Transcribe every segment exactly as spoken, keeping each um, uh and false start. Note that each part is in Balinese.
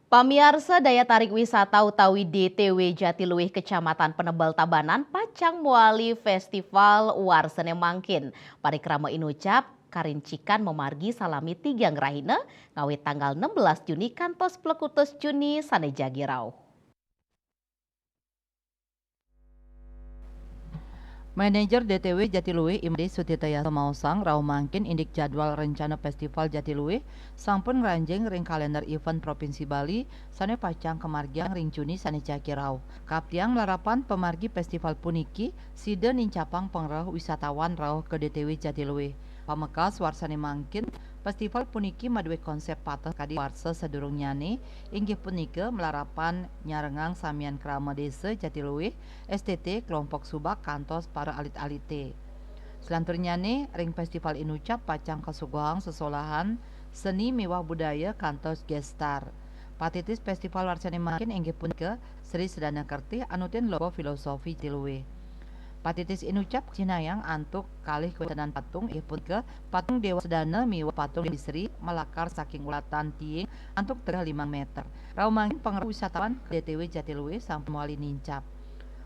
Pamiarsa, daya tarik wisata utawi D T W Jatiluwih Kecamatan Penebel Tabanan pacang mawali festival warsané mangkin. Parikrama inucap karincikan mamargi salami tigang rahina, ngawit tanggal enam belas Juni kantos plekutus Juni sané jagi rauh. Manajer D T W Jatiluwih, Imade Sutirtayasa maosang, rauh mangkin indik jadwal rencana Festival Jatiluwih sampun ngranjing ring kalender event Provinsi Bali sané pacang kamargiang ring Juni sané jagi rauh. Kaaptiang malarapan pamargi festival puniki sida nincapang pangrauh wisatawan rauh ka D T W Jatiluwih. Pamekas warsané mangkin, festival puniki madué konsép pateh kadi warsa sadurungnyané, inggih punika malarapan nyarengang samian krama Désa Jatiluwih, S T T, kelompok Subak kantos para alit-alité. Salanturnyané, ring festival inucap pacang kasuguhang sesolahan seni miwah budaya kantos gestar. Patitis festival warsané mangkin inggih punika Sri Sedana Kertih anutin logo filosofi Jatiluwih. Patitis inucap kacihnayang antuk kalih kawéntenan patung, inggih punika patung Déwa Sedana miwah patung Déwi Sri malakar saking ulatan tiing antuk tegeh limang méter. Rauh mangkin pangrauh wisatawan ka D T W Jatiluwih sampun mawali nincap.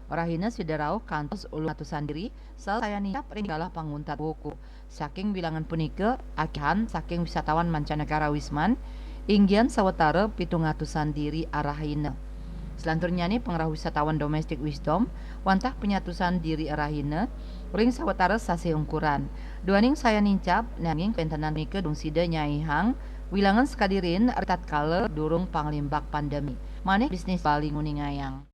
Rahina sida rauh kantos ulung atusan diri, saha sayan nincap ring galah panguntat wuku. Saking bilangan punika, akéhan saking wisatawan mancanegara wisman, inggihan sawatara pitung atusan diri arahina. Salanturnyané pangrauh wisatawan domestik wisdom, wantah panyatusan diri arahina, ring sawatara sasih ungkuran. Duaning sayan nincap, nanging kawéntenan punika durung sida nyaihang, wilangan sakadi riin ritatkala durung panglimbak pandemi. Manah Bisnis Bali nguningayang.